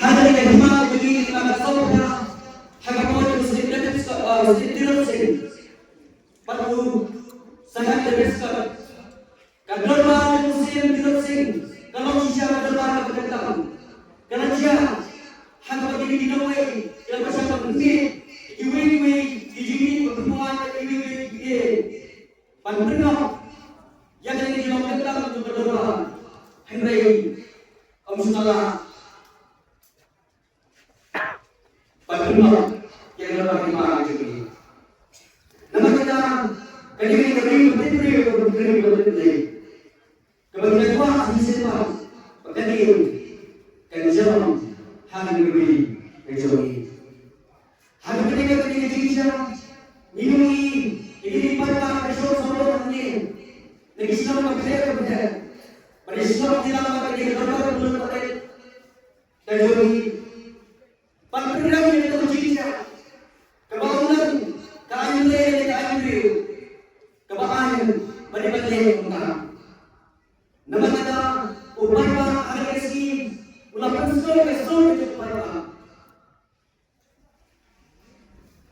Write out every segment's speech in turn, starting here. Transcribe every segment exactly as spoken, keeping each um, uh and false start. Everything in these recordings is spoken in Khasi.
Ha kane ka hima ka jong ngi, ka sawphew phra ha ka por u Sir David Scott, uh, Sir Tirot Sing bad u Sir David Scott. Ka dorbar jong u Sir Tirot Sing ka long shisha ka dorbar kaba kyntang. Ka la jia ha kaba kine ki nongwei ki la pyrshang ban pynmih ïa kiwei kiwei ki jingmih, ban pynmih ïa kiwei kiwei ki, ban pynmih ïa kine ki long kyntang jong ka dorbar. Hynrei ym shym la Ba pynlong ïa ka dorbar hima ka jong ngi. Namar kata, ka dei ka ring ka dei briew ka dei briew ka dei. Kaba ngi la kwah ha shisien ba ka dei ka jong ha ka ring ka jong ngi. Ha ka dei ka dei ka jingjia, ngi ong ngi, ngi dei paidbah ka shong sawdong hangne. Na ki shnong ka pher ka pher. Ba ki shnong ki la ka dei ka dorbar ka dei. Ka jong ngi. Ban pynrem ïa ka jingjia kaba ong lem, ka aiñ lei ne ka aiñ briew, kaba aiñ ba dei ban leh kumta. Namar kata u paidbah ha kane ka sngi u la pynsngew ka sur ka jong u paidbah.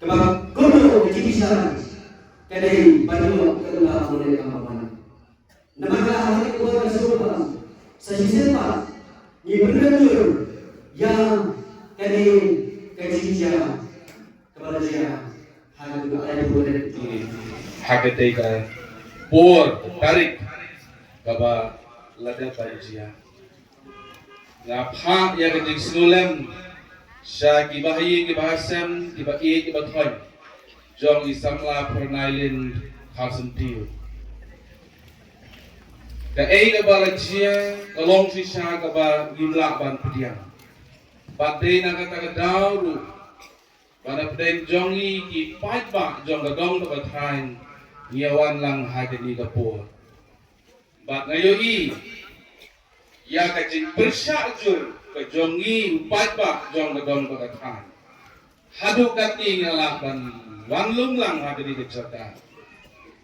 Kaba kumno ka jingbishar ka dei ban ïoh ka dula ka dei ka mawan. Namar kata ha kane ka por ka sngewbha sa shisien pat ngi pynrem jur ïa kane ka jingjia kaba la jia ha kane ka ai por. Ha kane ka por tarik kaba la dep ban jia. Nga phah ïa ka jingsngewlem sha ki bahaïing ki bahasem, ki ba ïeit ki ba thoiñ jong i samla Pyrnailin Kharsyntiew. Kaei kaba la jia ka long shisha kaba ngim lah ban pdiang. Bad dei na kata ka daw ruh ba na pdeng jong ngi ki paidbah jong ka dong kaba thaiñ ngi ïa wan lang ha kane ka por. Bad nga ïohi ïa ka jingpyrshah jur ka jong ngi u paidbah jong ka dong bad ka thaiñ. Haduh katne ngi la lah ban wan lum lang ha kane ka jaka.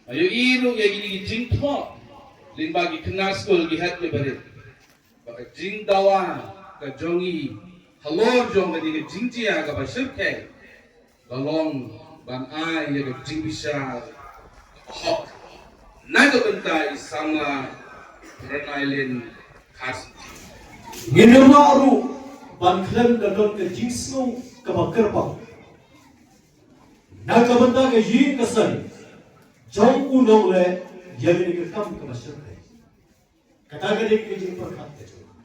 Nga ïohi ruh ïa kine ki jingthoh lyngba ki khynnah skul, ki het ki barit, ba ka jingdawa ka jong ngi halor jong kane ka jingjia kaba shyrkhei ka long ban ai ïa ka jingbishar hok na ka bynta i samla Pyrnailin Kharsyntiew. Ngin ym lah ruh ban khlem da don ka jingsngew kaba kyrpang na ka bynta ka ïing ka sem jong u nongleh ïa kane ka kam kaba shyrkhei. Kata ka dei ka jingpyrkhat ka jong nga.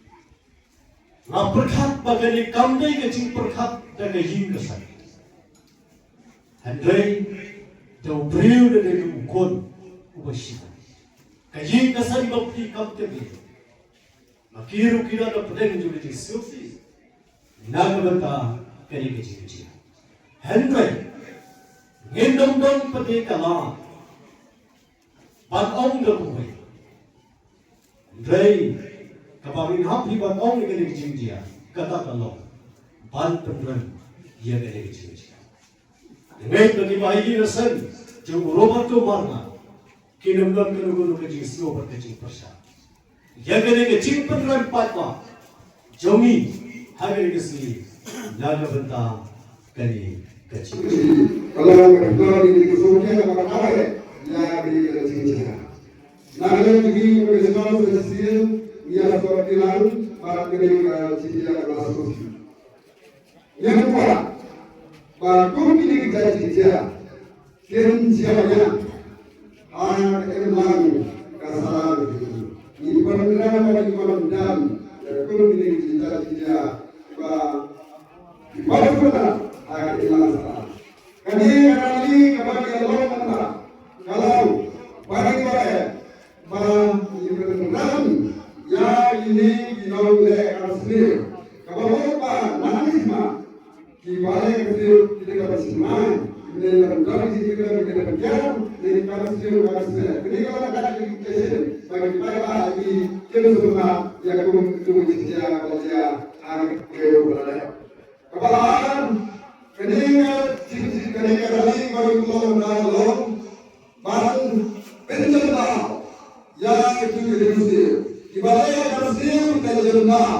Nga pyrkhat ba kane kam dei ka jingpyrkhat da ka ïing ka sem. Hynrei da u briew da dei u khun uba shim. Ka ïing ka sem ba phi kam te bi. Ma ki ruh ki da da pdeng jong ka jingsngewsih na ka bynta kane ka jingjia. Hynrei ngin ym don pat ka lad ban ong da uwei. Hynrei kaba ngin hap hi ban ong ïa kane ka jingjia, kata ka long ban pynrem ïa kane ka jingjia. Ngeit ba ki bahaïing ki sem jong u Roberto Marngar kin ym don kano kano ka jingsngew bad ka jingpyrshah ïa kane ka jingpynrem paidbah jong ngi ha kane ka sngi na ka bynta kane ka jingpyrshah. Ka long ka long kane ka sngewthuh kaba kawei ïa kane ka jingpyrshah. Na ka liang jong ngi kum ki shnong sa shisien ngi ïa sngewthuh lang bad kane ka jingpyrshah kaba sngewthuh. Ïa ka kwah ba kum kine ki jait ki jia kin jia ba ïa ha ka imlang ka sala. Ngi pynrem ba ngi pynrem ïa kum kine ki jait ki jia ba ki pynrem ha ka imlang ka sala. Kane ka rali kaba ngi ïa long mynta ka long ba ngi ba Ba ngi pynrem ïa kine ki nongleh ka sniew kaba mut ba na ka hima ki ba leh ka sniew ki dei ka ba shimai. Kine ki nongleh ki dei ka ba shimai. Kine ki nongleh ka sniew ka sniew. Kine ki nongleh ka sniew ba ngi ba ba ki kin sumar ïa kum kum ki ïa ba ïa ha ki ba leh. Kaba ar, kane ka jing-, kane ka rally ba ngi long na long ban pynjemdaw ïa kitu ki riewsniew. Kiba leh ka riewsniew ka jemdaw.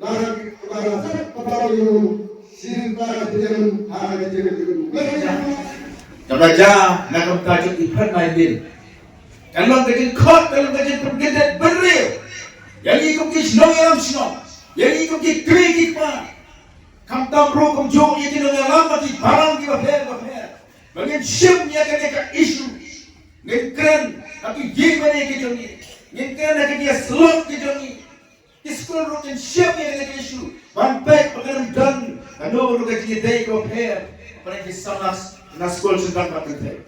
Lara lara sat patara yu. Sin para pilihan hara jere jere. Kata ja na kam ta juk i phat nai din. Kan long ka jingkhot, kan long ka jingpynkyndit bynriew. Ïa ngi kum ki shnong ïalam shnong, ïa ngi kum ki kmie ki kpa. Khamtam ruh kumjuh ïa ki nongïalam ba ki balang kiba pher ba pher. Ba ngin shim ïa kane ka issue. Ngin kren ha ki ïing mane ki jong ngi. Ngin kren ha ki ïa slot ki jong ngi. Ki skul ruh kin shim ïa kane ka issue ban peit ba kan ym don kano kano ka jingïadei kaba pher ba ki samla na skul sdang ba kan peit.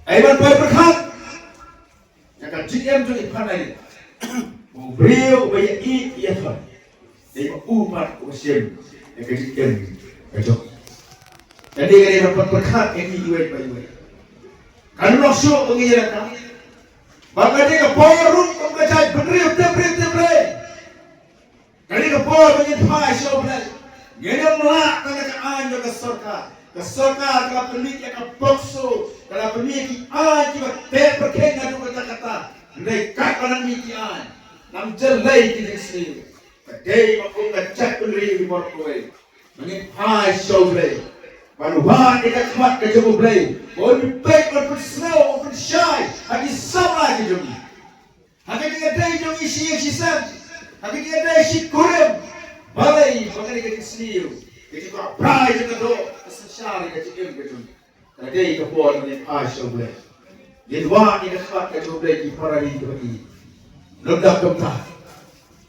Ai ban peit pyrkhat ïa ka jingim jong i Phanai. U briew uba ïa i ïa thon dei ba u pat uba shim ïa ka jingim ka jong. Ka dei ka dei ban pyrkhat ïa i iwei pa iwei. Kan long shuh ba ngi ïa ka Ba ka dei ka por ruh kum ka jait bynriew tip briew tip briew. Ka dei ka por ba ngin phai sha U Blei. Ngin ym lah tang da ka aiñ jong ka sorkar. Ka sorkar ka la pynmih ïa ka POCSO, ka la pynmih ïa ki aiñ kiba tep pyrkhing naduh katta katta. Hynrei katba nang mih ki aiñ, nang jyllei ki jingsniew. Ka dei ba kum ka jait bynriew baroh kawei ba ngin phai sha U Blei. Ban wad ïa ka khmat ka jong U Blei ba un peit, un pynsngew, un pynshai ha ki samla ki jong ngi. Ha ka jingïadei jong ngi shi ïing shi sem, ha ka jingïadei shi kurim. Balei ba kane ka jingsniew, ka jingkwah brai jong ka doh ka synshar ïa ka jingim ka jong ngi? Ka dei ka por ba ngin phai sha U Blei. Ngin wad ïa ka khmat ka jong U Blei ki para ri kiba ïeit. Lymda kumta,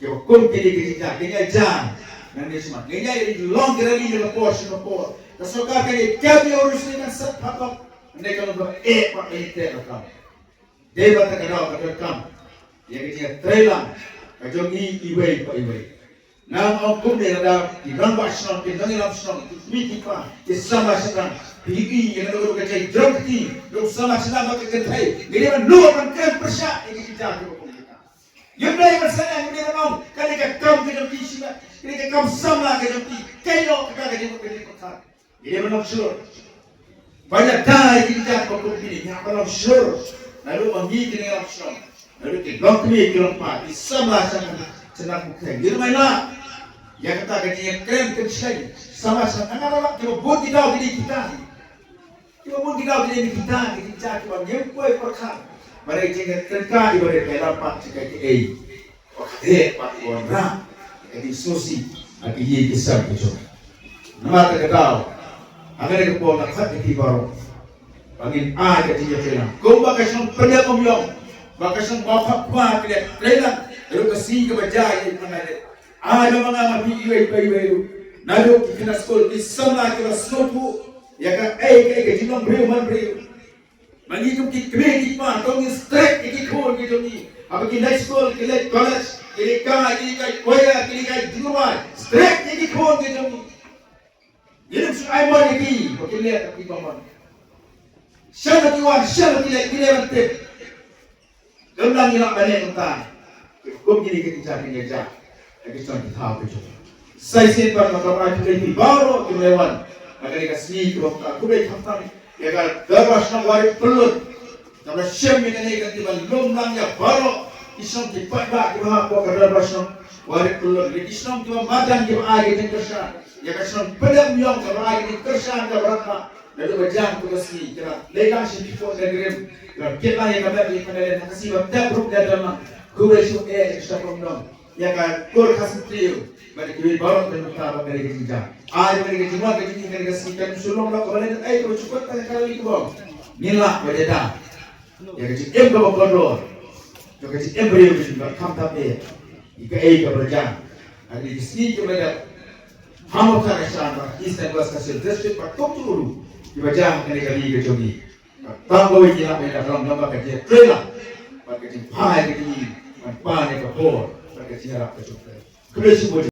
kiba kum kine ki jingïaid, ki jingïaid nangne shakhmat, ki jingïaid long ki rali na ka por sha ka por. Ka sorkar kan ïa kem ïa u rusni kan set phatok. Hynrei ka long kaba eh pat ka ïa teh ka kam. Dei ba kata ka daw ka donkam ïa ka jingïatreilang ka jong ngi iwei pa iwei. Nga ong kumne, lada ki rangbah shnong, ki nongïalam shnong, ki kmie ki kpa, ki samla shnong, phi ïohi ïa kano kano ka jingïaid jong ki, ruh samla shnong ba ka kynthei, ngi dei ban nud ban kren pyrshah ïa ki jingïaid kiba kum kita. Ngim dei ban sngewthuh, ngim dei ban ong kane ka kam ka jong ki shisha, kane ka kam samla ka jong ki, kaei noh kata ka jingmut ka jingpyrkhat. Ngi dei ban long shlur. Ban ïada ïa ki jait ba kum kine, ngi hap ban long shlur. Naduh ma ngi ki nongïalam shnong, naduh ki longkmie ki longkpa, ki samla shnong, shnong pyrthei. Ngi dei ban ïada ïa kata ka jingïakren kynshai. Samla shnong, nga la lap kiba bun ki daw ki dei kita. Kiba bun ki daw ki dei kita, ki dei kita kiba ngim poi pyrkhat ba dei jingïakren ka, iba dei ba ïalam pat jingïakren kaei. Ba ka heh bad ka wanrah ka jingsngewsih ha ki ïing ki sem ki jong. Namar kata ka daw, Ha kane ka por nga khot ïa phi baroh ba ngin ai ka jingïatreilang kumba ka shnong Pyndengumiong, ba ka shnong Mawphakma ka la trei lang ruh ka sngi kaba jia ïa ka nai. Ai ba ma nga ma phi iwei pa iwei ruh, naduh ki khynnah skul ki samla kiba sngewthuh ïa kaei kaei ka jinglong briew man briew. Ma ngi kum ki kmie ki kpa to ngin strict ïa ki khun ki jong ngi. Haba ki leit skul, ki leit college, ki leit kai, ki leit kai choir, ki leit kai jingmut, strict ïa ki khun ki jong ngi. Ngin ym shu ai mon ïa ki ba kin leh kat kiba mon. Shen ba ki wan, shen ba ki leit, ki leit ban tip. Khlem nang ïa la ban leh kumta. Kum kine ki jait, kine ki jait. Ïa ki shnong ki thaw ki jong. Sa shisien pat nga kwah ban ai khublei ïa phi baroh kiba la wan ha kane ka sngi kaba mynta, khublei khamtam ïa ka Dorbar Shnong Warit Pyllun. Kaba la shem ïa kane ka jingban lum lang ïa baroh ki shnong ki paidbah kiba hapoh ka Dorbar Shnong Warit Pyllun, ïa ki shnong kiba marjan kiba ai ka jingkyrshan ïa ka shnong Pyndengumiong, kaba ai ka jingkyrshan kaba radbah. Naduh ba jan kaba sngewthuh, ki la leit lang sha ki por da grim, ki la kit lang ïa ka map ïa ka nalin ha ka sngi ba tep ruh da dang lang. Khublei shuh eh ïa ka shnong Pyndengumiong, ïa ka kur Kha Syntiew bad ïa kiwei baroh kiba mynta ba ka dei ka jingjia. Ai ba ka dei ka jingwan ka jong ngi ka dei ka sngi, kan shu long ba ka ba leit ai kaba shu kwah tang ka la leit kaba. Ngin lah ba ïada ïa ka jingim kaba kordor, ïa ka jingim briew ka jingim khamtam eh ïa kaei kaba la jia. Ka dei ka sngi kaba la dep ha Mawthadraishan bad East and West Khasi Hills District bad kumjuh ruh kiba jia ha kane ka ri ka jong ngi. Tang kawei ngi lah ban ïada ka long namar ka jingtrei lang bad ka jingphai ka jong ngi ban pan ïa ka bor bad ka jingïarap ka jong U Blei. Khublei shibun.